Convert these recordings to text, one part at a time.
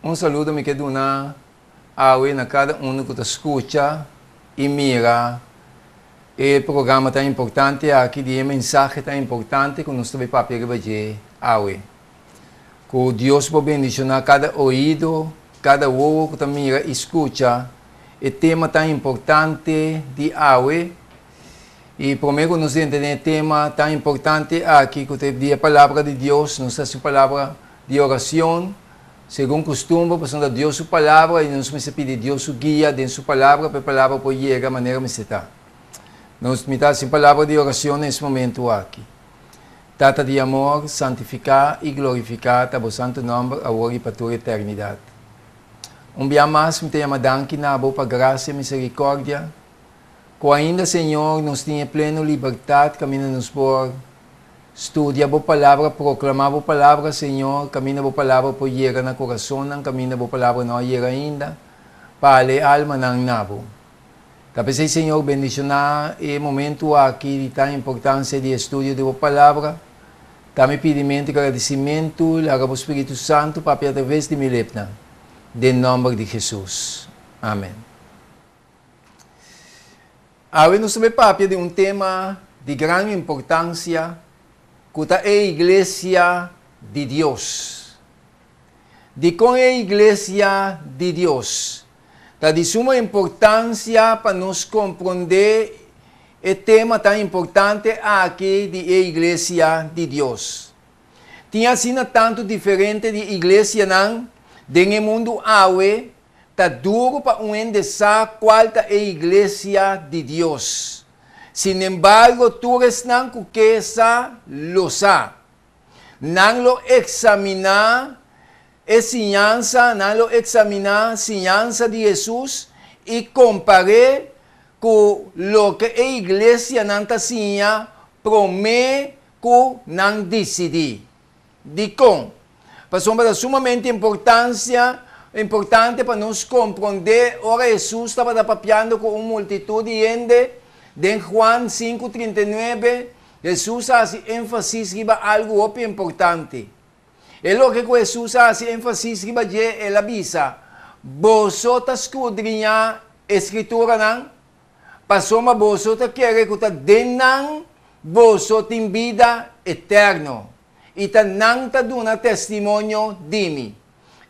Un saludo mi ke duna awe na kada unu ku ta skucha i mira e programa tan importante aki di e mensahe tan importante ku nos ta bai papia riba dje awe. Ku Dios por bendishoná kada oido, kada wowo ku ta mira i skucha e tema tan importante di awe. I promé ku nos drenta den e tema tan importante aki ku ta di e Palabra di Dios, nos ta hasi un palabra di oracion, segun custumber, pasobra ta Dios su Palabra i nos mester pidi Dios su guia den su Palabra pa e Palabra por yega manera mester ta. Nos mi ta hasi un palabra di oracion na es momento aki. Tata di amor, santifica i glorifica ta bo santo nomber awor i pa tur eternidad. Un bia mas mi ta yama danki na bo pa gracia i misericordia cu ainda, Señor, nos tin e pleno libertad caminda nos por Studia bo palabra, proclama bo palabra, Señor, caminda bo palabra por yega na corazonnan, caminda bo palabra no a yega ainda, pa ale almanan na bo. Ta p'esey, Señor, bendiciona e momento aki di tan importancia di estudio di bo palabra. Ta mi pidimento y gradicimento, laga bo Spiritu Santo papia atraves di mi lepnan. Den nomber di Jesus. Amen. Awe nos ta bay papia di un tema di gran importancia cu ta e Iglesia di Dios. Dicon e Iglesia di Dios? Ta di suma importancia pa nos compronde e tema tan importante aki di e Iglesia di Dios. Tin asina tanto diferente di iglesianan den e mundu awe. Ta duru pa un hende sa cual ta e Iglesia di Dios. Sinembargo, tur esnan cu ke sa, lo sa. Nan lo examiná e siñansa, nan lo examiná siñansa di Jesus i compar'é cu loke e iglesianan ta siña promé cu nan dicidí. Dikon? Pasobra ta sumamente importansia, importante pa nos komprondé ora Hesus tabata papiando ku un multitut di hende den Juan 5:39, Hesus a hasi énfasis riba algu hopi importante. E loke ku Hesus a hasi énfasis riba dje, el a bisa, Boso ta skudriñá e Skrituranan, pasobra boso ta kere ku ta den nan boso tin bida eterno, i ta nan ta duna testimonio di mi.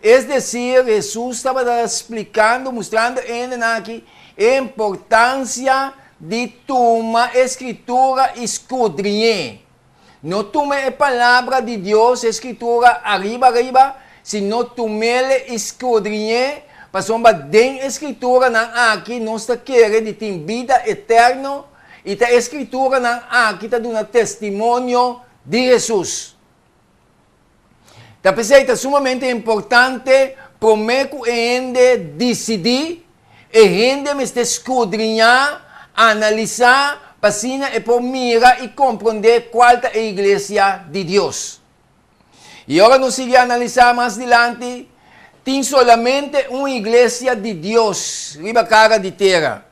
Es desir, Hesus tabata splikando, mustrando e hendenan aki e importansia di tuma e Skritura i skudriñ'é. No tuma e Palabra di Dios, e Skritura, ariba ariba, sino tum'el i skudriñ'é, pasobra den e Skrituranan aki nos ta kere di tin bida eterno, i ta e Skrituranan aki ta duna testimonio di Hesus. Ta p'esei ta sumamente importante promé ku e hende disidí, e hende mester skudriñá, analisá, pa asina e por mira i komprondé kual ta e iglesia di Dios. I ora nos sigui analisá mas dilanti, tin solamente un iglesia di Dios riba kara di tera.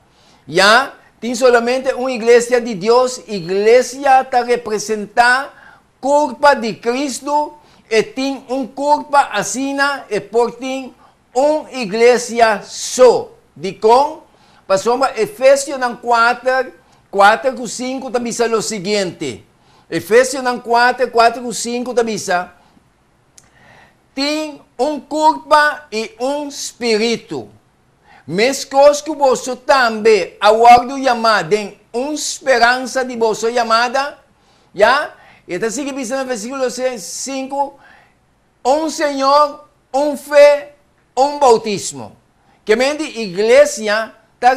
Ya, tin solamente un iglesia di Dios, iglesia ta representá Kurpa di Kristu, e tin un kurpa asina e por tin un iglesia so. Dikon? Pasobra Efesionan kuater, kuater ku sinku ta bisa lo siguiente, Efesionan kuater, kuater ku sinku ta bisa, Tin un kurpa i un spiritu. Meskos ku boso tambe a wòrdu yamá den un speransa di boso yamada, ya, e ta sigui bisa na versíkulo 5, Un Señor, un fe, un boutismo. Ke men di iglesia ta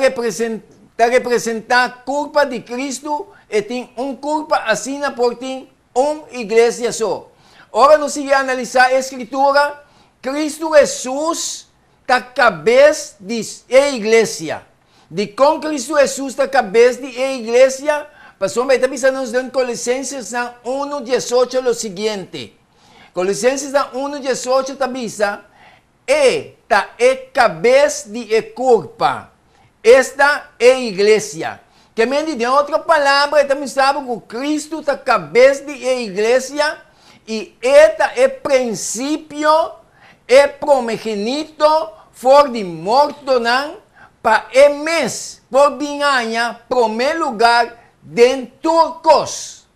ta representá kurpa di Kristu, e tin un kurpa asina por tin un iglesia so. Ora nos sigui analisá e Skritura, Kristu Hesus ta kabes di e iglesia. Dikon Kristu Hesus ta kabes di e iglesia? Pasobra e ta bisa nos den Kolosensesnan unu diesocho lo siguiente. Kolosensesnan unu diesocho ta bisa, E ta e kabes di e kurpa, esta e iglesia. Ke men di den otro palabra e ta mustra bo ku Kristu ta kabes di e iglesia i e ta e prinsipio. e promegenito for di mortonan, pa e mes por bin haña promé lugar den tur kos.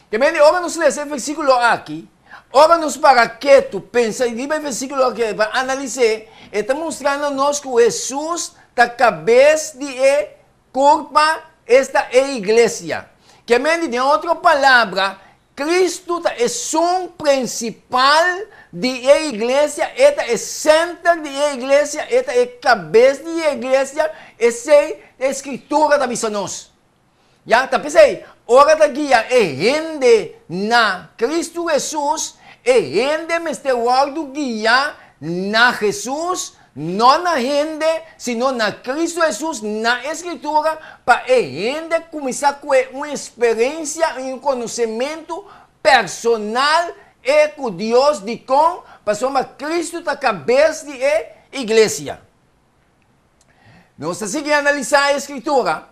Te mende ora nos lesa e versíkulo aki, ora nos para ketu pensa riba e versíkulo aki pa analis'é, e ta mustra na nos ku Hesus ta kabes di e kurpa, esta e iglesia. Ke mende den otro palabra, Kristu ta esun prinsipal di e iglesia, e ta e sènter di e iglesia, e ta e kabes di e iglesia, esei e Skritura ta bisa nos. Ya, ta p'esei, ora ta guia e hende na Kristu Hesus, e hende mester wòrdu guiá na Hesus, no na hende, sino na Kristu Hesus, na e Skritura, pa e hende kuminsá kue un eksperensia i un konosementu personal e ku Dios. Dikon? Pasobra Kristu ta kabes di e iglesia. Nos ta sigui analisá e Skritura.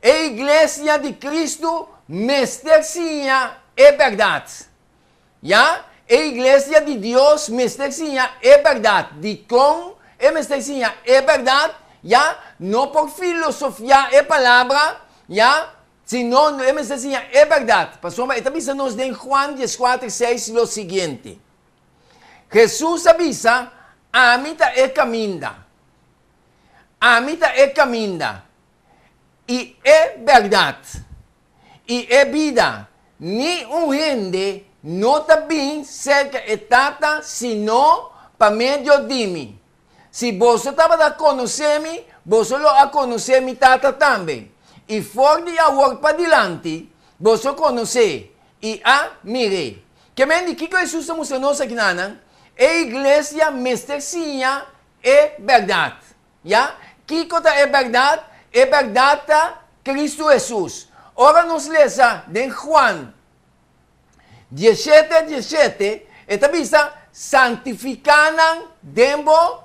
E iglesia di Kristu mester siña e bèrdat. Ya, e iglesia di Dios mester siña e bèrdat. Dikon e mester siña e bèrdat? Ya, no por filosofiá e palabra, ya, sino e mester siña e bèrdat. Pasobra e ta bisa nos den Juan dieskuater seis lo siguiente, Hesus a bisa, Ami ta e kaminda. Ami ta e kaminda, i e bèrdat, i e bida, ni un hende no ta bin serka e Tata sino pa medio di mi. Si boso tabata konosé mi, boso lo a konosé mi Tata tambe. I for di awor padilanti boso konosé i a mir'é. Ke men di kiko Hesus ta mustra nos akinanan? E iglesia mester siña E bèrdat. Ya. Kiko ta e bèrdat? E bèrdat ta Kristu Hesus. Ora nos lesa den Juan dieshete dieshete, e ta bisa, Santifiká nan den bo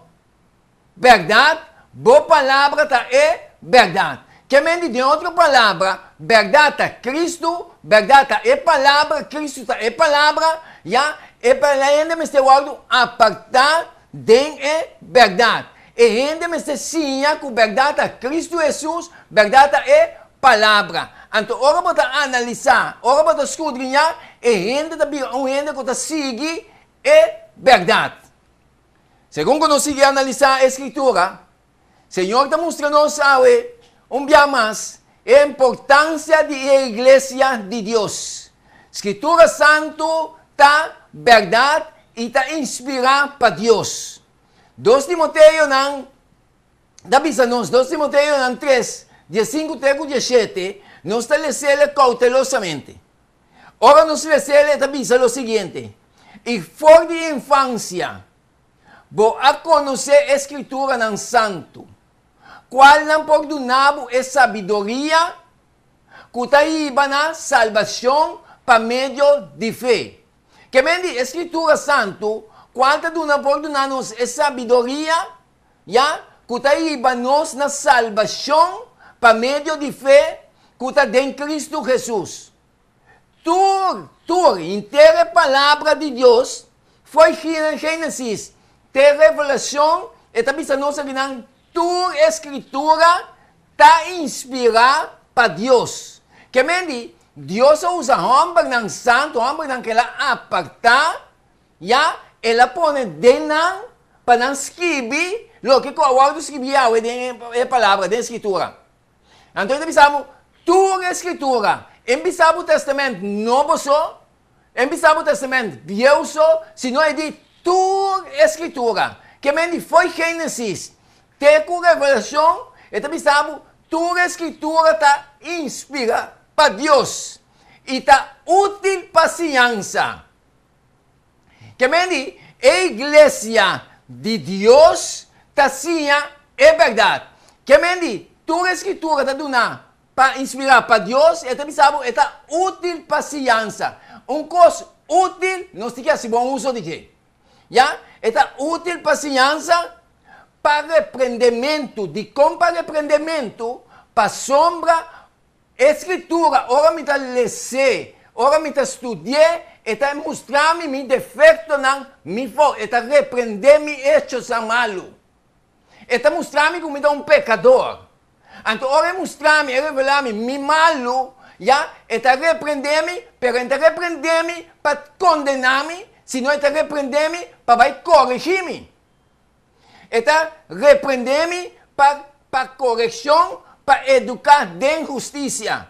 bèrdat, bo palabra ta e bèrdat. Ke men di den otro palabra, bèrdat ta Kristu, bèrdat ta e palabra, Kristu ta e palabra, ya, e hende mester wòrdu apartá Den e bèrdat. E hende mester siña ku bèrdat ta Kristu Hesus, bèrdat ta e Palabra. Anto ora bo ta analisá, ora bo ta skudriñá, e hende ta bira un hende ku ta sigui e bèrdat. Segun ku nos sigui analisá e Skritura, Señor ta mustra nos awe un bia mas e importansia di e Iglesia di Dios. Skritura Santu ta bèrdat i ta inspirá pa Dios. Dos Timoteonan ta bisa nos, Dos Timoteonan tres, diesinku te ku dieshete, nos ta les'el koutelosamente. Ora nos les'el e ta bisa lo siguiente, I for di infansia Bo a konosé e Skrituranan Santu, kualnan por duna bo e sabiduria ku ta hiba na salbashon pa medio di fe. Ke men di e Skritura Santu, kual ta duna por duna nos e sabiduria, ya, ku ta hiba nos na salbashon pa medio di fe ku ta den Kristu Hesus. Tur, tur, henter e Palabra di Dios, fo'i Génesis te Revelacion, e ta bisa nos akinan, tur e Scritura ta inspirá pa Dios. Ke men di, Dios a usa hòmbernan santu, hòmbernan ku el a apartá, ya, el a pone den nan pa nan skibi loke ku a wòrdu skibí awe den e Palabra, den e Scritura. Anto e ta bisa bo, Tur e Skritura, en bisa bo Tèstamènt Nobo so, en bisa bo Tèstamènt Bieu so, sino e di tur e Skritura. Ke men di fo'i Génesis te ku Revelashon, e ta bisa bo, tur e Skritura ta inspirá pa Dios i ta útil pa siñansa. Ke men di, e iglesia di Dios ta siña e bèrdat. Ke men di, tur e Skritura ta duna pa inspirá pa Dios, e ta bisa bo e ta útil pa siñansa. Un kos útil, nos tin ke hasi bon uso di dje. Ya, e ta útil pa siñansa, pa reprendementu. Dikon pa reprendementu? Pasobra E Skritura, ora mi ta les'é, ora mi ta studi'é, E ta mustra mi mi defektonan, mi fout. E ta reprendé mi echonan malu. E ta mustra mi ku mi ta un pekador. Anto ora e mustra mi, e revelá mi mi malu, ya, e ta reprendé mi, pero e no ta reprendé mi pa kondená mi, sino e ta reprendé mi pa bai koregí mi. E ta reprendé mi pa pa korekshon, pa eduká den hustisia,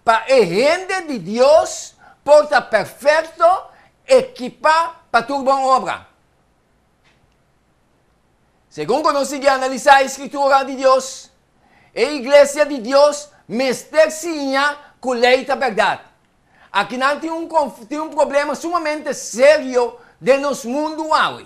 pa e hende di Dios por ta perfekto, ekipá pa tur bon obra. Segun ku nos sigui analisá e Skritura di Dios, e Iglesia di Dios mester siña ku lei ta bèrdat. Akinan tin un tin un problema sumamente serio den nos mundu awe.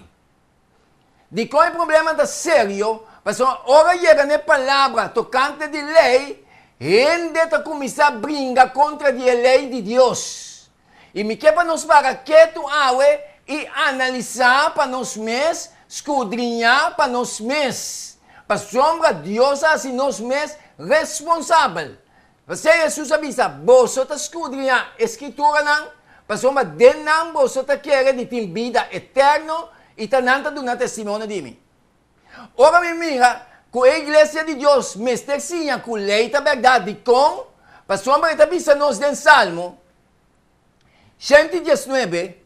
Dikon e problema ta serio? Pasobra ora yega na e palabra tokante di lei, hende ta kuminsá bringa kontra di e lei di Dios. I mi ke pa nos para ketu awe i analisá pa nos mes, skudriñá pa nos mes, pasobra Dios a hasi nos mes responsabel. P'esei Hesus a bisa, Boso ta skudriñá e Skrituranan, pasobra den nan boso ta kere di tin bida eterno i ta nan ta duna testimonio di mi. Ora mi mira ku e iglesia di Dios mester siña ku lei ta bèrdat, dikon? Pasobra e ta bisa nos den Salmo 119,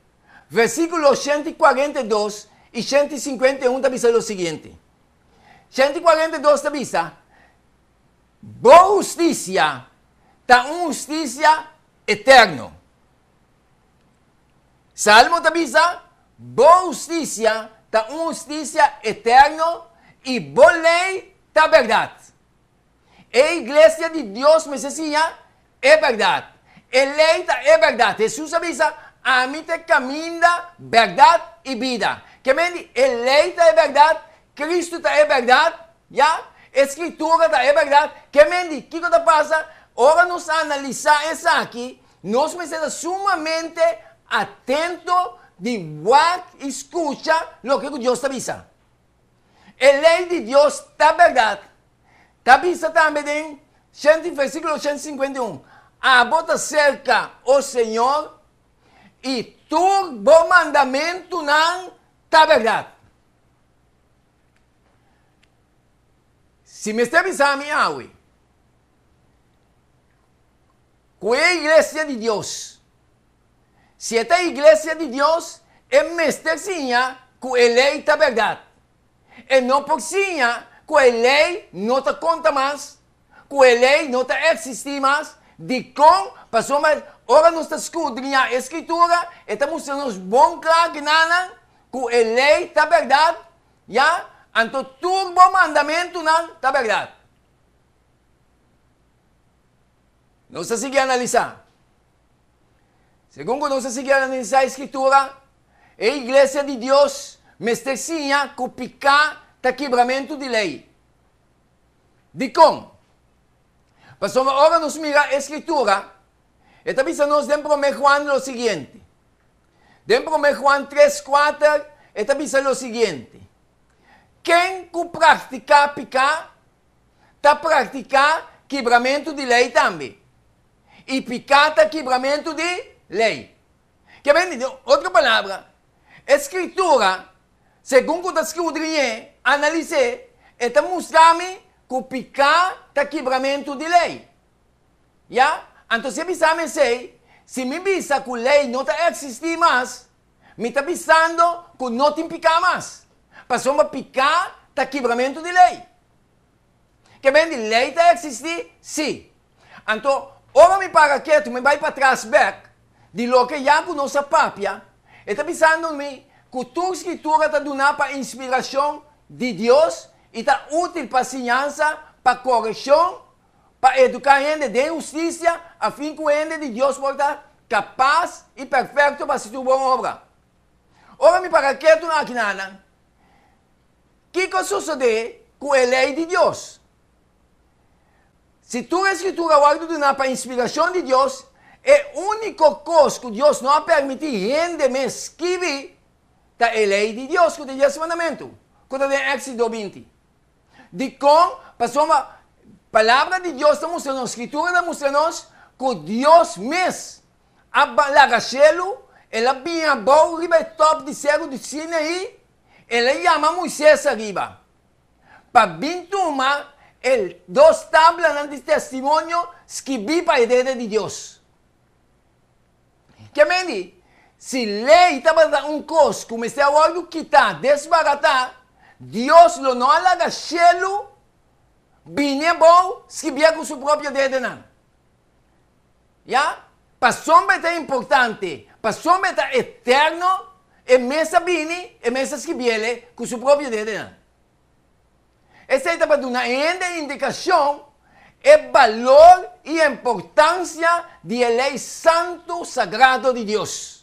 versíkulo 142 i 151 ta bisa lo siguiente. 142 ta bisa, Bo hustisia ta un hustisia eterno. Salmo ta bisa, Bo hustisia ta un hustisia eterno i bo lei ta bèrdat. E iglesia di Dios mester siña e bèrdat. E lei ta e bèrdat. Hesus a bisa, Ami ta e kaminda, bèrdat i bida. Ke men di, e lei ta e bèrdat, Kristu ta e bèrdat, ya, e Skritura ta e bèrdat. Ke men di, kiko ta pasa? Ora nos analisá esaki, nos mester ta sumamente atento di wak i skucha loke ku Dios ta bisa. E lei di Dios ta bèrdat. Ta bisa tambe den shenti versíkulo 151, Abo ta serka, o Señor, i tur bo mandamentunan ta bèrdat. Si mester bisa mi awe ku e iglesia di Dios, si e ta iglesia di Dios, e mester siña ku e lei ta bèrdat. E no por siña ku e lei no ta konta mas, ku e lei no ta eksistí mas. Dikon? Pasobra ora nos ta skudriñá e Skritura, e ta mustra nos bon kla kinanan ku e lei ta bèrdat, ya, anto tur bo mandamentunan ta bèrdat. Nos ta sigui analisá. Segun ku nos ta sigui analisá e Skritura, e iglesia di Dios mester siña ku piká ta kibramentu di lei. Dikon? Pasobra ora nos mira e Skritura, e ta bisa nos den Promé Juan lo siguiente. Den Promé Juan tres kuater e ta bisa lo siguiente, Ken ku praktiká piká, ta praktiká kibramentu di lei tambe, i piká ta kibramentu di lei. Ke men di den otro palabra, e Skritura, segun ku ta skudriñ'é, analis'é, e ta mustra mi ku piká ta kibramentu di lei. Ya, anto si e bisa mi esei, si mi bisa ku lei no ta eksistí mas, mi ta bisando ku no tin piká mas, pasobra piká ta kibramentu di lei. Ke ben di lei ta eksistí? Sí. Anto, ora mi para ketu, mi bai patras bèk di loke ya ku nos a papia, e ta bisando mi ku tur Skritura ta duná pa inspirashon di Dios i ta útil pa siñansa, pa korekshon, pa eduká hende den hustisia, afin ku hende di Dios por ta kapas i perfekto pa hasi tur bon obra. Ora mi para ketu aki nan, kiko a sosodé ku e lei di Dios? Si tur e Skritura a wòrdu duná pa inspirashon di Dios, e úniko kos ku Dios no a permití hende mes skibi ta e lei di Dios ku ta e Dies Mandamentu, ku ta den Éksido 20. Dikon? Pasobra Palabra di Dios ta mustra nos, Skritura ta mustra nos ku Dios mes a laga shelu El a bini abou riba e tòp di seru di Sinaí, el a yama Moisés ariba pa bin tuma e dos tablanan di testimonio skibí pa e dede di Dios. Ke mende, si lei tabata un kos ku mester a wòrdu kitá, desbaratá, Dios lo no a laga shelu bini abou skibié ku su propio dedenan. Ya, pasobra e ta importante, pasobra e ta eterno, e mes a bini, e mes a skibiele ku su propio dedenan. Esei ta pa duna e hende indikashon e balor i importansia di e lei santu sagrado di Dios.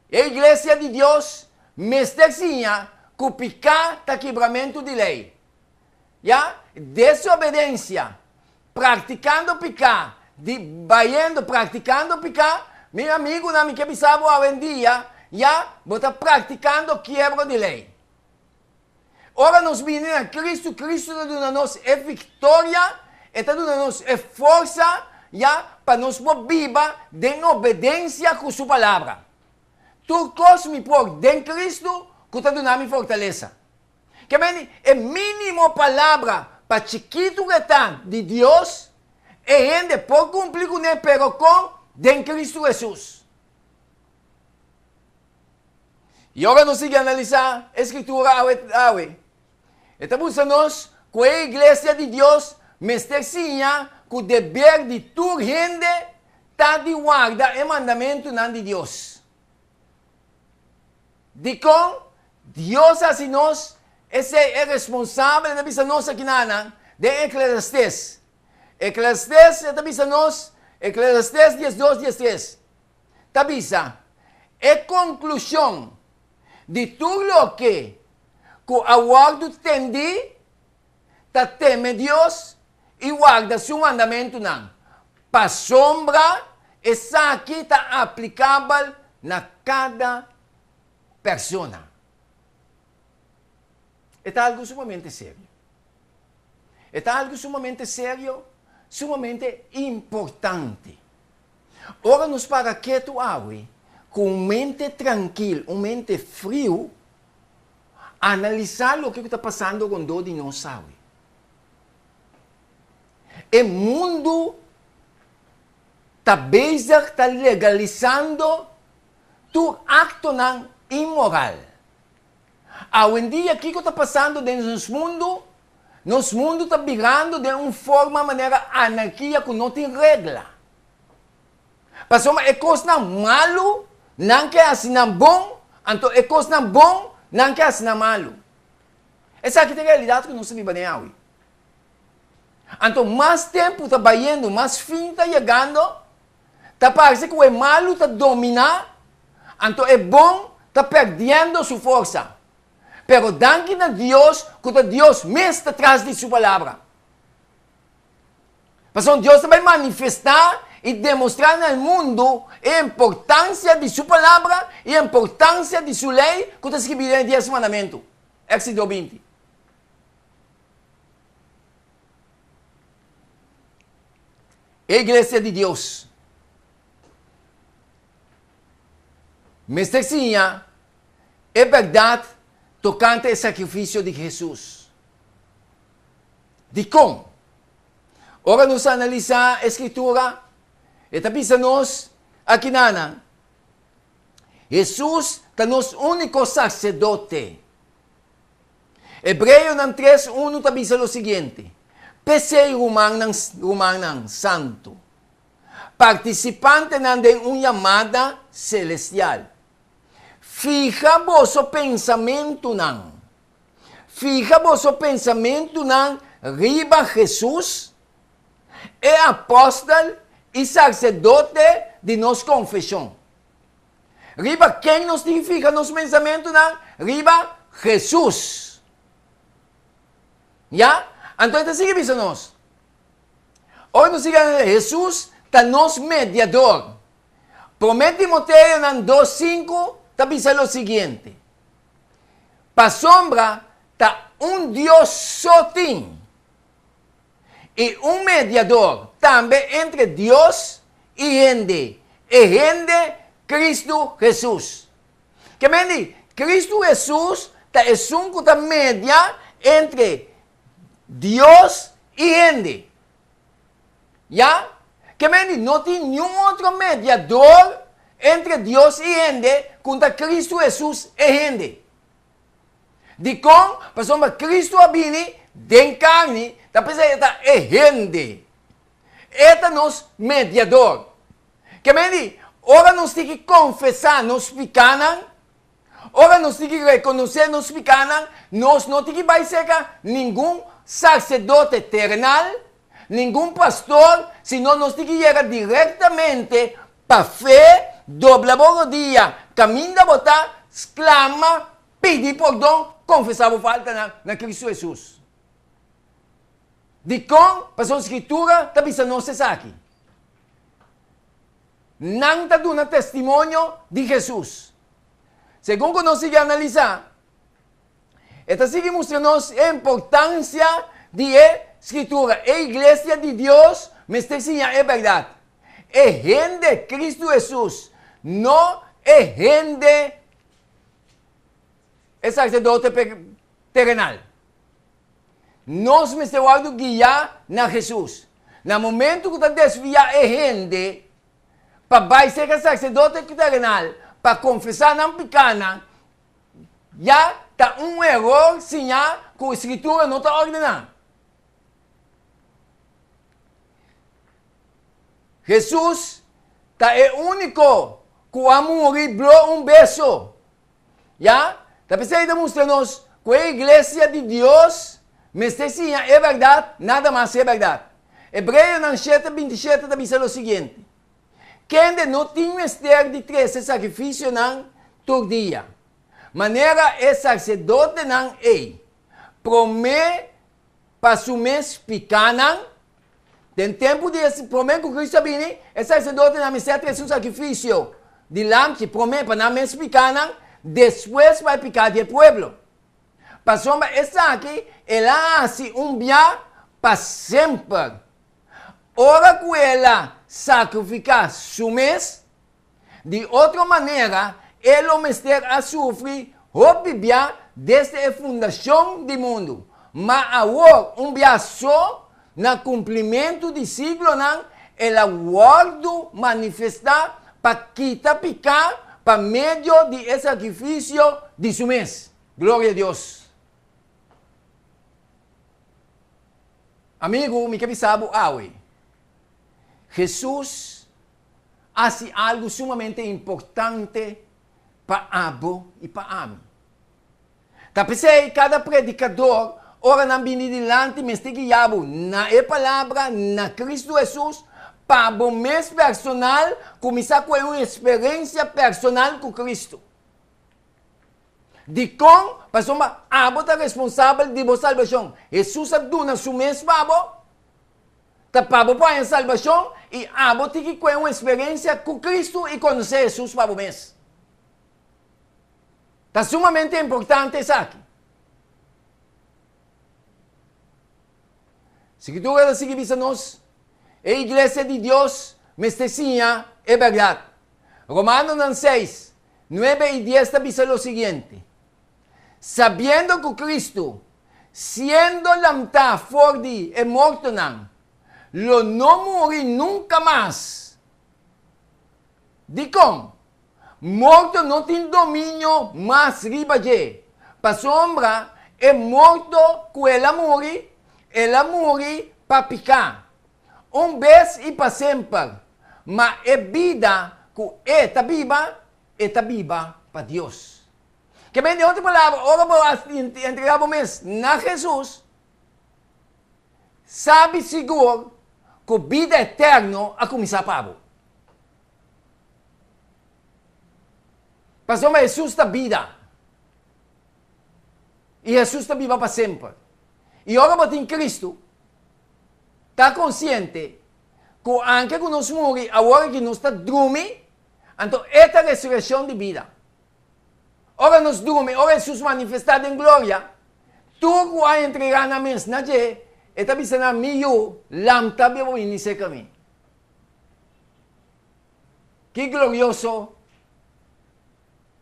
E iglesia di Dios mester siña ku piká ta kibramentu di lei. Ya, desobedensia, praktikando piká, di bayendo praktikando piká, mi amigunan mi ke bisa bo awendia, ya, bo ta praktikando kiebro di lei. Ora nos bini na Kristu, Kristu ta duna nos e viktoria, e ta duna nos e forsa ya pa nos por biba den obedensia ku su palabra. Tur kos mi por den Kristu ku ta duna mi fortalesa. Ke meni, e mínimo palabra pa chikitu ku e ta di Dios, e hende por kumpli kuné, pero kon? Den Kristu Hesus. I ora nos sigui analisá e Skritura awe awe, e ta busa nos ku e iglesia di Dios mester siña ku deber di tur hende ta di warda e mandamentunan di Dios. Dikon Dios a hasi nos esei e responsabel? E ta bisa nos akinanan den Eklesiastes. Eklesiastes e ta bisa nos, Eklesiastes 12, 13. ta bisa, E konklushon di tur loke ku a wòrdu tendí ta teme Dios i warda su mandamentunan, pasobra esaki ta aplikabel na kada persona. E ta algu sumamente serio. E ta algu sumamente serio, sumamente importante. Ora nos para ketu awe, ku un mente trankil, un mente friu, analisá loke ku ta pasando rondó di nos awe. E mundu ta bezig ta legalisando tur aktonan inmoral. Awendia kiko ta pasando den nos mundu? Nos mundu ta birando den un forma manera anarkia ku no tin regla. Pasobra e kosnan malu nan ke hasi nan bon, anto e kosnan bon nan ke hasi nan malu. Esaki ta e realidat ku nos ta biba den awe. Anto mas tempu ta bayendo, mas fin ta yegando, ta parse ku e malu ta dominá, anto e bon ta pèrdiendo su forsa. Pero danki na Dios ku ta Dios mes ta tras di su palabra. Pasobra Dios ta bai manifestá i demostrá na e mundu e importansia di su palabra i e importansia di su lei ku ta skibí den e Dies Mandamentu. Éxodo 20. E iglesia di Dios mester siña e bèrdat tokante e sakrifisio di Hesus. Dikon? Ora nos analisá e Skritura, e ta bisa nos akinanan, Hesus ta nos úniko saserdote. Hebreonan 3, 1 ta bisa lo siguiente, P'esei, rumannan, rumannan santu, partisipantenan den un yamada selestial, Fiha boso pensamentunan. Fiha boso pensamentunan riba Hesus, e apòstel i sarsedote di nos konfeshon. Riba ken nos tin fiha nos pensamentunan? Riba Hesus. Ya? Anto e ta sigui bisa nos. Ora nos sigui, Hesus ta nos mediador. Promé Timoteonan 2:5 ta bisa lo siguiente, Pasobra ta un Dios so tin, i un mediador tambe entre Dios i hende, e hende Kristu Hesus. Ke men di, Kristu Hesus ta esun ku ta media entre Dios i hende. Ya? Ke men di, no tin niun otro mediador entre Dios i hende ku ta Kristu Hesus e hende. Dikon? Pasobra Kristu a bini den karni, ta p'esei e ta e hende. E ta nos mediador. Ke men di, ora nos tin ki konfesá nos pikánan, ora nos tin ki rekonosé nos pikánan, nos no tin ki bai serka ningun saserdote terenal, ningun pastor, sino nos tin ki yega direktamente pa fe, dobla bo rodia kaminda bo ta, sklama, pidi pordon, konfesá bo faltanan na Kristu Hesus. Dikon? Pasobra Skritura ta bisa nos esaki. Nan ta duna testimonio di Hesus. Segun ku nos sigui analisá, e ta sigui mustra nos e importansia di e Skritura. E iglesia di Dios mester siña e bèrdat. E hende Kristu Hesus, no e hende e saserdote terenal. Nos mester wòrdu guiá na Hesus. Na momentu ku ta desviá e hende pa bai serka saserdote terenal pa konfesá nan pikánan, ya ta un eror siñá ku Skritura no ta ordená. Hesus ta e úniko ku a muri blo un beso. Ya, ta p'esei ta mustra nos ku e iglesia di Dios mester siña e bèrdat, nada mas e bèrdat. Hebreonan shete 27 ta bisa lo siguiente, Kende no tin mester di trese sakrifisionan tur dia, manera e saserdotenan ei, promé pa su mes pikánan, Den tempu di e promé ku Kristu a bini, e saserdotenan mester a trese un sakrifisio di lamchi promé pa nan mes pikánan, despues pa e piká di e pueblo. Pasobra esaki el a hasi un bia pa semper, ora ku el a sakrifiká su mes. Di otro manera, e lo mester a sufri hopi bia desde e fundashon di mundu. Ma awor, un bia so, na kumplimentu di siglonan, el a wòrdu manifestá pa kita piká pa medio di e sakrifisio di su mes. Gloria Dios! Amigu, mi ke bisa bo awe, Hesus hasi algu sumamente importante pa abo i pa ami. Ta p'esei kada predikador ora nan bini dilanti mester guia bo na e Palabra, na Kristu Hesus, pa bo mes personal kuminsá ku e un eksperensia personal ku Kristu. Dikon? Pasobra abo ta responsabel di bo salbashon. Hesus a duna su mes pa bo. Ta pa bo por haña salbashon i abo tin ki kue un eksperensia ku Kristu i konosé Hesus pa bo mes. Ta sumamente importante esaki. Skritura ta sigui bisa nos, e iglesia di Dios mester siña e bèrdat. Romanonan seis, nuebe i dies ta bisa lo siguiente, Sabiendo ku Kristu, siendo lamtá for di e mortonan, lo no muri nunka mas. Dikon? Morto no tin dominio mas riba dje, pasobra e morto ku el a muri, el a muri pa piká, un bes i pa semper, ma e bida ku e ta biba, e ta biba pa Dios. Ke men, den otro palabra, ora bo a entregá bo mes na Hesus, sabi sigur ku bida eterno a kuminsá pa bo. Pasobra Hesus ta bida. I Hesus ta biba pa semper. I ora bo tin Kristu, ta konsiente ku anke ku nos muri awor aki nos ta drumi, anto e ta resurekshon di bida. Ora nos drumi, ora Hesus manifestá den gloria, tur ku a entregá nan mes na dje, e ta bisa nan, Mi yu, lamta bia bo bini serka mi. Ki glorioso!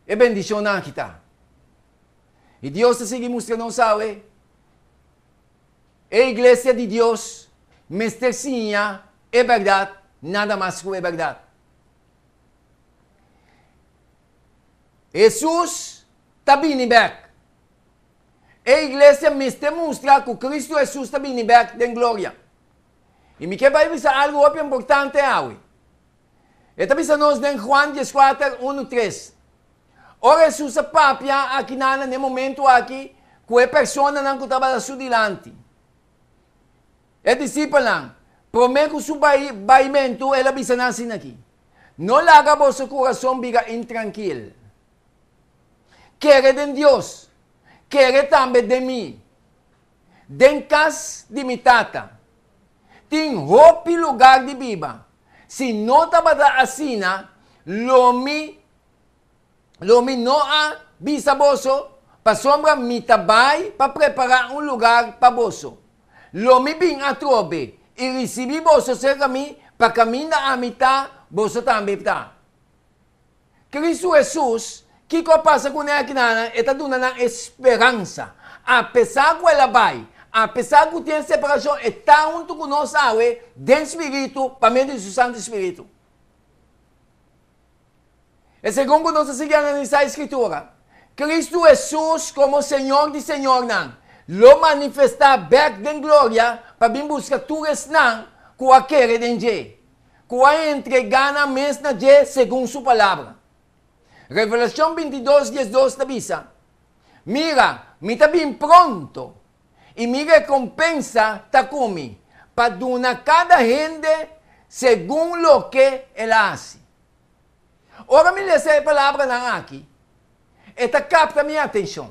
E bendishonnan aki ta. I Dios ta sigui mustra nos awe, e iglesia di Dios mester siña e bèrdat, nada mas ku e bèrdat. Hesus ta bini bèk. E iglesia mester mustra ku Kristu Hesus ta bini bèk den gloria. I mi ke bai bisa algu hopi importante awe. E ta bisa nos den Juan dieskuater, unu, tres. Ora Hesus a papia akinan na e momentu aki ku e personanan ku tabata su dilanti, e disipelnan, promé ku su baimentu el a bisa nan asina aki, No laga boso kurason bira intrankil. Kere den Dios, kere tambe den mi. Den kas di mi Tata tin hopi lugar di biba. Si no tabata asina, lo mi lo mi no a bisa boso, pasobra mi ta bai pa prepará un lugar pa boso. Lo mi bin atrobe i risibí boso serka mi, pa kaminda ami ta, boso tambe ta. Kristu Hesus, kiko a pasa kuné akinanan? E ta duna nan e speransa. Apesar ku el a bai, apesar ku tin e separashon, e ta huntu ku nos awe den spiritu pa medio di su Santu Spiritu. E segun ku nos ta sigui analisá e Skritura, Kristu Hesus komo Señor di señornan lo manifestá bèk den gloria pa bin buska tur esnan ku a kere den dje, ku a entregá nan mes na dje segun su palabra. Revelashon 22, 12 ta bisa, Mira, mi ta bin pronto, i mi rekompensa ta ku mi, pa duna kada hende segun loke el a hasi. Ora mi lesa e palabranan aki, e ta kapta mi atenshon.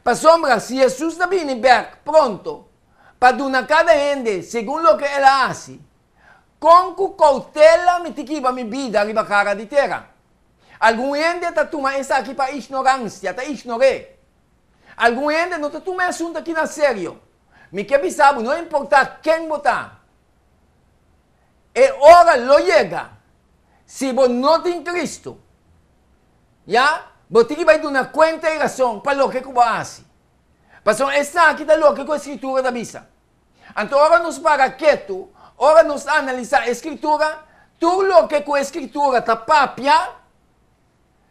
Pasobra si Hesus ta bini bèk pronto pa duna kada hende segun loke el a hasi, kon ku koutela mi tin kiba mi bida riba kara di tera? Algun hende ta tuma esaki pa ignoransia, ta ignor'é. Algun hende no ta tuma e asuntu aki na serio. Mi ke bisa bo, no importá ken bo ta, E ora lo yega, si bo no tin Cristo, ya, bo tin ki bai duna kuenta i rason pa loke ku bo a hasi. Pasobra esaki ta loke ku e Skritura ta bisa. Anto ora nos para ketu, ora nos analisá e Skritura, tur loke ku e Skritura ta papia,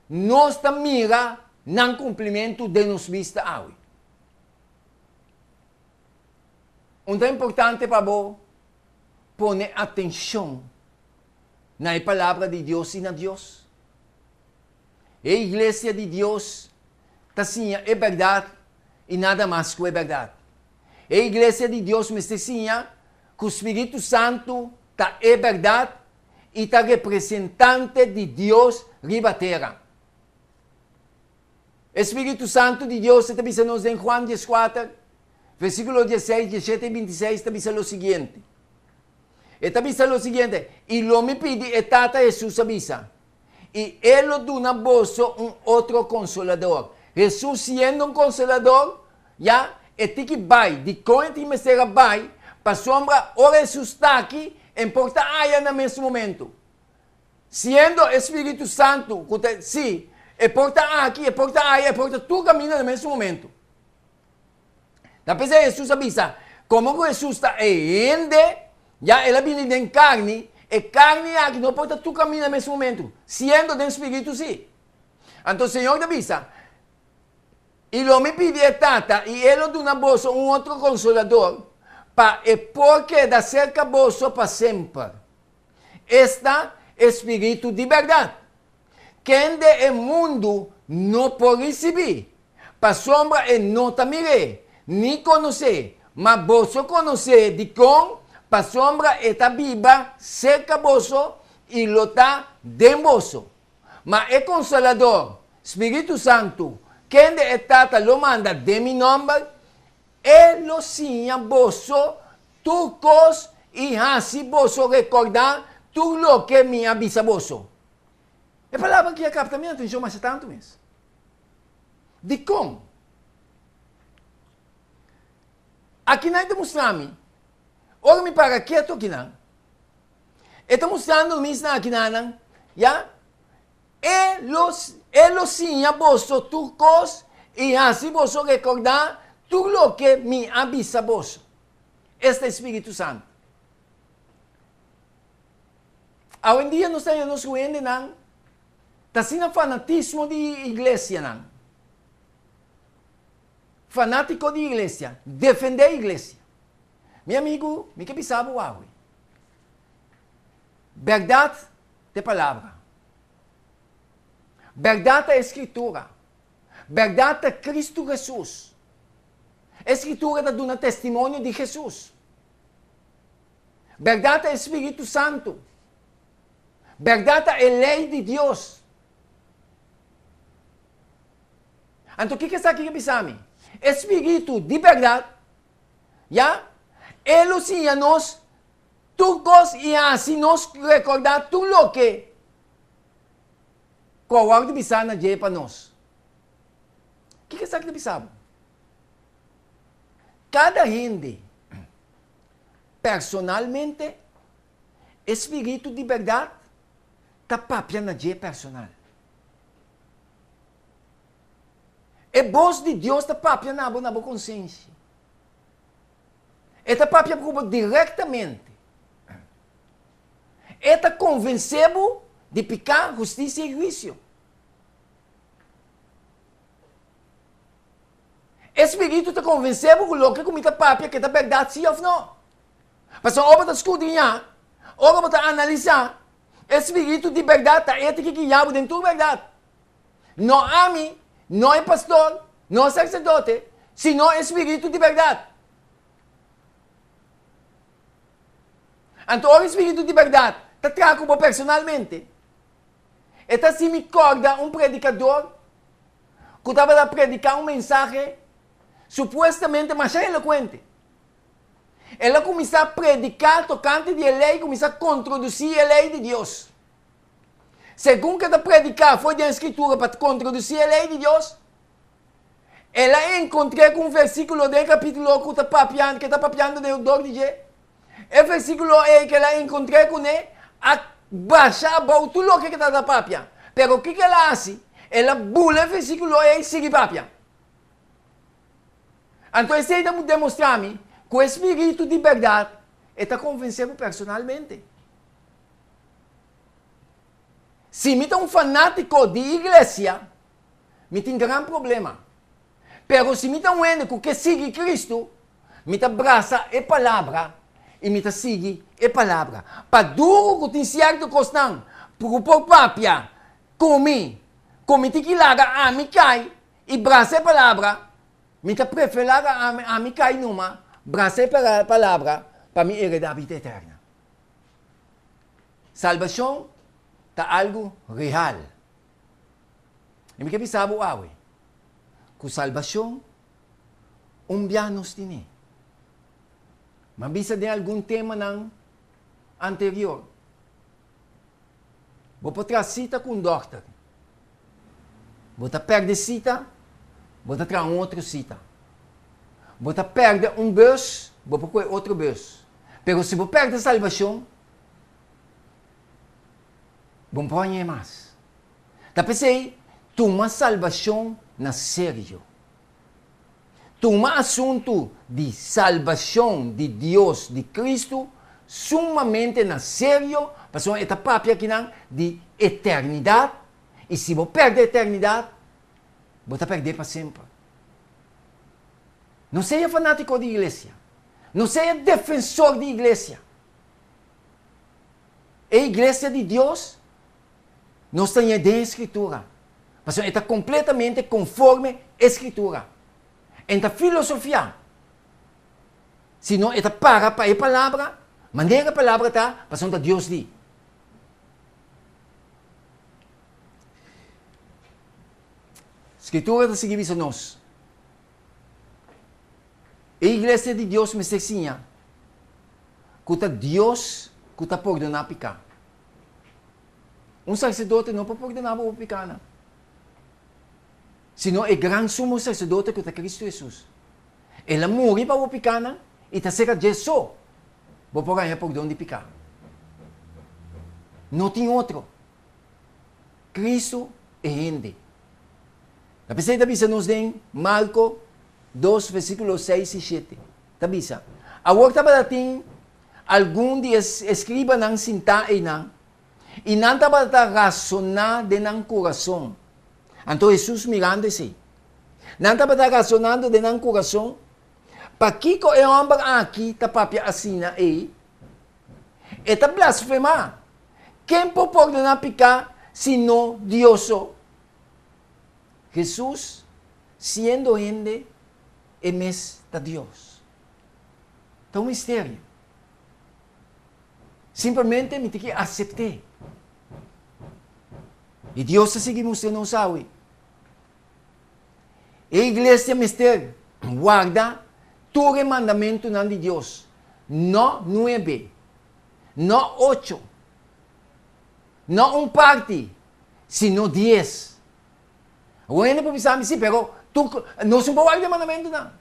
nos ta mira nan kumplimentu den nos bista awe. Un ta importante pa bo pone atenshon na e Palabra di Dios i na Dios. E Iglesia di Dios ta siña e bèrdat i nada mas ku e bèrdat. E Iglesia di Dios mester siña ku Spiritu Santu ta e bèrdat i ta representante di Dios riba tera. E Spiritu Santu di Dios e ta bisa nos den Juan 14, versíkulo 16, 17 i 26 ta bisa lo siguiente. E ta bisa lo siguiente, I lo mi pidi e Tata, Hesus a bisa, i E lo duna boso un otro Konsolador. Hesus siendo un Konsolador, ya, e tin ki bai. Dikon e tin mester a bai? Pasobra ora Hesus ta aki, e por ta aya na mes momento. Siendo e Spiritu Santu ku ta, sí, e por ta aki, e por ta aya, e por ta tur kaminda na mes momento. Ta p'esei Hesus a bisa, komo ku Hesus ta e hende, ya el a bini den karni, e karni aki no por ta tur kaminda na mes momento, siendo den spiritu sí. Anto Señor ta bisa, I lo mi pidi e Tata, i e lo duna boso un otro Konsolador, pa e por keda serka boso pa semper. Esta e Spiritu di bèrdat, kende e mundu no por risibí, pasobra e no ta mir'é, ni konos'é, ma boso konos'é. Dikon? Pasobra e ta biba serka boso i lo ta den boso. Ma e Konsolador, Spiritu Santu, kende e Tata lo manda den mi nòmber, E lo siña boso tur kos i hasi boso rekordá tur loke mi a bisa boso. E palabra aki a kapta mi atenshon masha tantu mes. Dikon? Akinan e ta mustra mi, ora mi para ketu akinan, e ta mustrando mi esnan akinanan, ya. E lo, e lo siña boso tur kos i hasi boso rekordá tur loke mi a bisa boso. Esta e Spiritu Santu. Awendia nos ta haña nos ku hendenan ta asina fanatismo di iglesianan. Fanátiko di iglesia, defendé iglesia. Mi amigu, mi ke bisa bo awe. Bèrdat ta e palabra. Bèrdat ta e Skritura. Bèrdat ta Kristu Hesus. E Skritura ta duna testimonio di Hesus. Bèrdat ta e Spiritu Santu. Bèrdat ta e lei di Dios. Anto kiko esaki ke bisa mi? E Spiritu di bèrdat, ya, e lo siña nos tur kos i hasi nos rekordá tur loke ku a wòrdu bisá na dje pa nos. Kiko esaki ta bisa bo? Kada hende personalmente, e Spiritu di bèrdat ta papia na dje personal. E bos di Dios ta papia na bo na bo konsensia. E ta papia ku bo direktamente. E ta konvensé bo di piká, hustisia i huisio. E Spiritu ta konvensé bo ku loke ku mi ta papia ke ta bèrdat sí òf no. Pasobra ora bo ta skudriñá, ora bo ta analisá, e Spiritu di bèrdat ta e ta ki guia bo den tur bèrdat. No ami, no e pastor, no e saserdote, sino e Spiritu di bèrdat. Anto ora e Spiritu di bèrdat ta traha ku bo personalmente, e ta hasi mi kòrda un predikador ku tabata prediká un mensahe supuestamente masha elokuente. El a kuminsá prediká tokante di e lei, kuminsá kontrodusí e lei di Dios. Segun ku e ta prediká for di e Skritura pa kontrodusí e lei di Dios, el a enkontr'é ku un versíkulo den e kapítulo ku ta papia, ku e ta papiando den dor di dje. E versíkulo ei ku el a enkontr'é kuné a basha abou tur loke ku e tabata papia. Pero kiko el a hasi? El a bula e versíkulo ei sigui papia. Anto esei ta demostrá mi ku e spiritu di bèrdat e ta konvensé bo personalmente. Si mi ta un fanátiko di iglesia, mi tin gran problema. Pero si mi ta un hende ku ke sigui Kristu, mi ta brasa e Palabra i mi ta sigui e Palabra. Pa duru ku tin sierto kosnan ku por papia ku mi, ku mi tin ki laga ami kai i brasa e Palabra, mi ta prefer laga ami kai numa brasa e Palabra pa mi heredá bida eterna. Salbashon ta algu real. I mi ke bisa bo awe ku salbashon un bia nos tine. Mi a bisa den algun temanan anterior, bo por traha sita ku un dòkter, bo ta pèrdè sita, bo ta traha un otro sita. Bo ta pèrdè un bùs, bo por kohe otro bùs. Pero si bo pèrdè salbashon, bo no por hañ'é mas. Ta p'esei, tuma salbashon na serio. Tuma asuntu di salbashon di Dios di Kristu sumamente na serio, pasobra e ta papia akinan di eternidat, i si bo pèrdè eternidat, bo ta pèrdè pa semper. No sea fanátiko di iglesia. No sea defensor di iglesia. E iglesia di Dios nos ta ña den e Scritura, pasobra e ta completamente conforme e Scritura. E no ta filosofia, sino e ta para pa e Palabra, manera e Palabra ta, pasobra ta Dios di. Scritura ta sigui bisa nos, E iglesia di Dios mester siña ku ta Dios ku ta pordoná piká. Un saserdote no por pordoná bo pikánan, sino e gran Sumo Saserdote ku ta Kristu Hesus. El a muri pa bo pikánan i ta serka dje so bo por haña pordon di piká. No tin otro. Kristu e hende. Ta p'esei ta bisa nos den Marko 2 versíkulo 6 i 7. Ta bisa, Awor tabata tin algun di e eskribanan sintá einan, i nan tabata rasoná den nan kurason. Anto Hesus mirando esei, nan tabata rasonando den nan kurason, Pakiko e hòmber aki ta papia asina ei? E ta blasfemá! Ken por pordoná piká sino Dios so? Hesus, siendo hende, e mes ta Dios. Ta un misterio. Simplemente mi tin ki asept'é. I Dios ta sigui mustra nos awe. E iglesia mester warda tur e mandamentunan di Dios, no nuebe, no ocho, no un parti, sino dies. Awor hende por bisa mi, si, pero tur, nos no por warda e mandamentunan.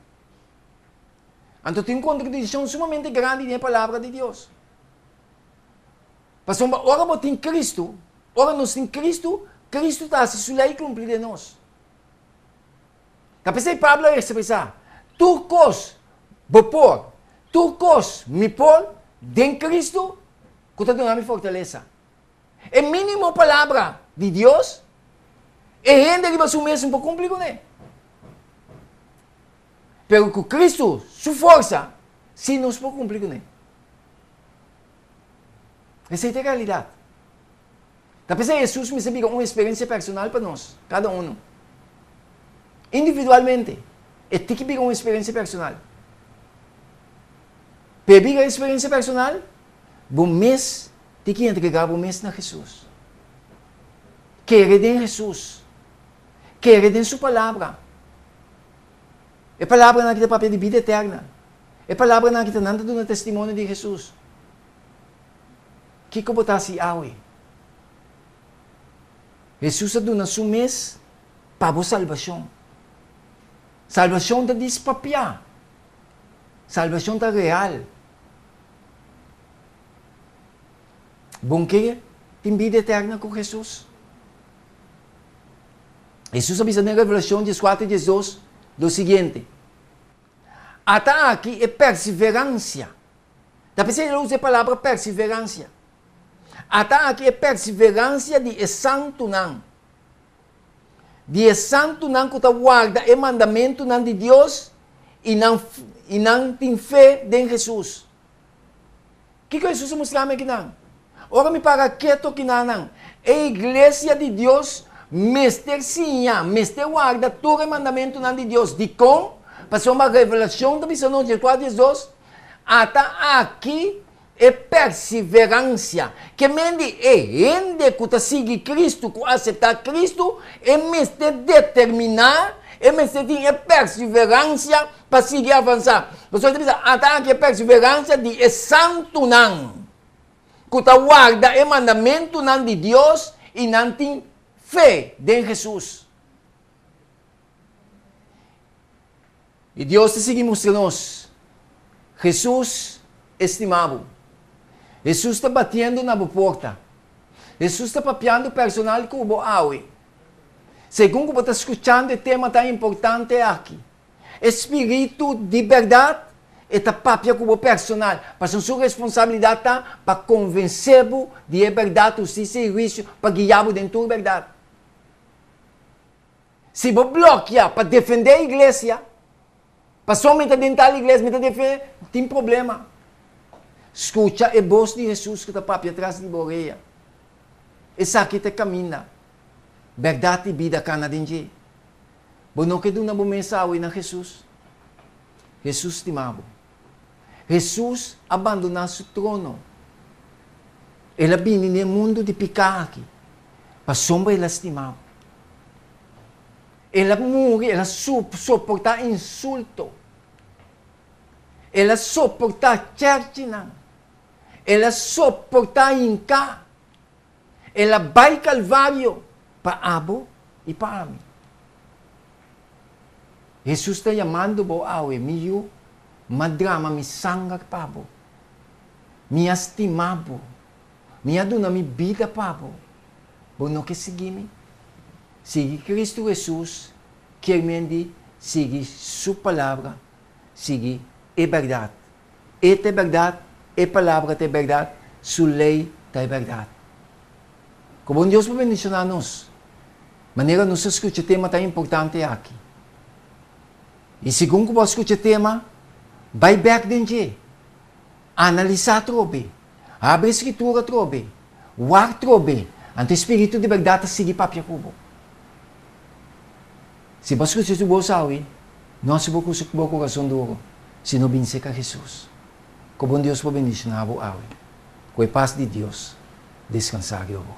Anto tin un kontradikshon sumamente grandi den e Palabra di Dios. Pasobra ora bo tin Kristu, ora nos tin Kristu, Kristu ta hasi su lei kumpli den nos. Ta p'esei Pablo a ekspresá, Tur kos bo por, tur kos mi por den Kristu ku ta duna mi fortalesa. E mínimo palabra di Dios, e hende riba su mes no por kumpli kuné. Pero ku Kristu su forsa, sí nos por kumpli kuné. Esei ta e realidat. Ta p'esei Hesus mester bira un eksperensia personal pa nos, kada unu. Individualmente, e tin ki bira un eksperensia personal. Pa e bira eksperensia personal, bo mes tin ki entregá bo mes na Hesus. Kere den Hesus. Kere den Su Palabra. E palabranan aki ta papia di bida eterna. E palabranan aki ta nan ta duna testimonio di Hesus. Kiko bo ta hasi awe? Hesus a duna su mes pa bo salbashon. Salbashon ta dispapiá. Salbashon ta real. Bon ke tin bida eterna ku Hesus? Hesus a bisa den Revelashon dieskuater diesdos lo siguiente, Ata aki e perseveransia. Ta p'esei el a usa e palabra perseveransia. Ata aki e perseveransia di e santunan, di e santunan ku ta warda e mandamentunan di Dios i nan i nan tin fe den Hesus. Kiko Hesus a mustra mi akinan? Ora mi para keto kinanan, e iglesia di Dios mester siña, mester warda tur e mandamentunan di Dios. Dikon? Pasobra Revelashon ta bisa nos, dieskuater diesdos, Ata aki e perseveransia. Ke men di e hende ku ta sigui Kristu, ku aseptá Kristu, e mester determiná, e mester tin e perseveransia pa sigui avansá. Pasobra e ta bisa, Ata aki e perseveransia di e santunan ku ta warda e mandamentunan di Dios i nan tin fe den Hesus. I Dios ta sigui mustra nos, Hesus e stima bo. Hesus ta batiendo na bo porta. Hesus ta papiando personal ku bo awe. Segun ku bo ta skuchando e tema tan importante aki, e Spiritu di bèrdat e ta papia ku bo personal, pasobra su responsabilidat ta pa konvensé bo di e bèrdat, hustisia i huisio, pa guia bo den tur bèrdat. Si bo blokia pa defendé e iglesia, pasobra mi ta den tal iglesia, mi ta defendé, tin problema. Skucha e bos di Hesus ku ta papia tras di bo orea. Esaki ta e kaminda, bèrdat i bida, kana den dje. Bo no ke duna bo mes awe na Hesus? Hesus stima bo. Hesus a bandoná su trono. El a bini n'e mundu di piká aki pasobra el a stima bo. El a muri, el a soportá insulto. El a soportá chèrchinan. El a soportá hinká. El a bai Kalvario pa abo i pa ami. Hesus ta yamando bo awe, Mi yu, m'a drama mi sanger pa bo. Mi a stima bo. Mi a duna mi bida pa bo. Bo no ke sigui mi? Sigui Kristu Hesus kier men di sigui Su Palabra, sigui e bèrdat. E ta e bèrdat, e Palabra ta e bèrdat, Su lei ta e bèrdat. Ku bon Dios por bendishoná nos manera nos a skucha e tema tan importante aki. I segun ku bo a skucha e tema, bai bèk den dje, analisá atrobe, habri e Skritura atrobe, wak atrobe, anto e Spiritu di bèrdat ta sigui papia ku bo. Si bo a skucha su bos awe, no hasi bo ku bo kurason duru, sino bin serka Hesus. Ku bon Dios por bendishoná bo awe. Ku e pas di Dios deskansá riba bo.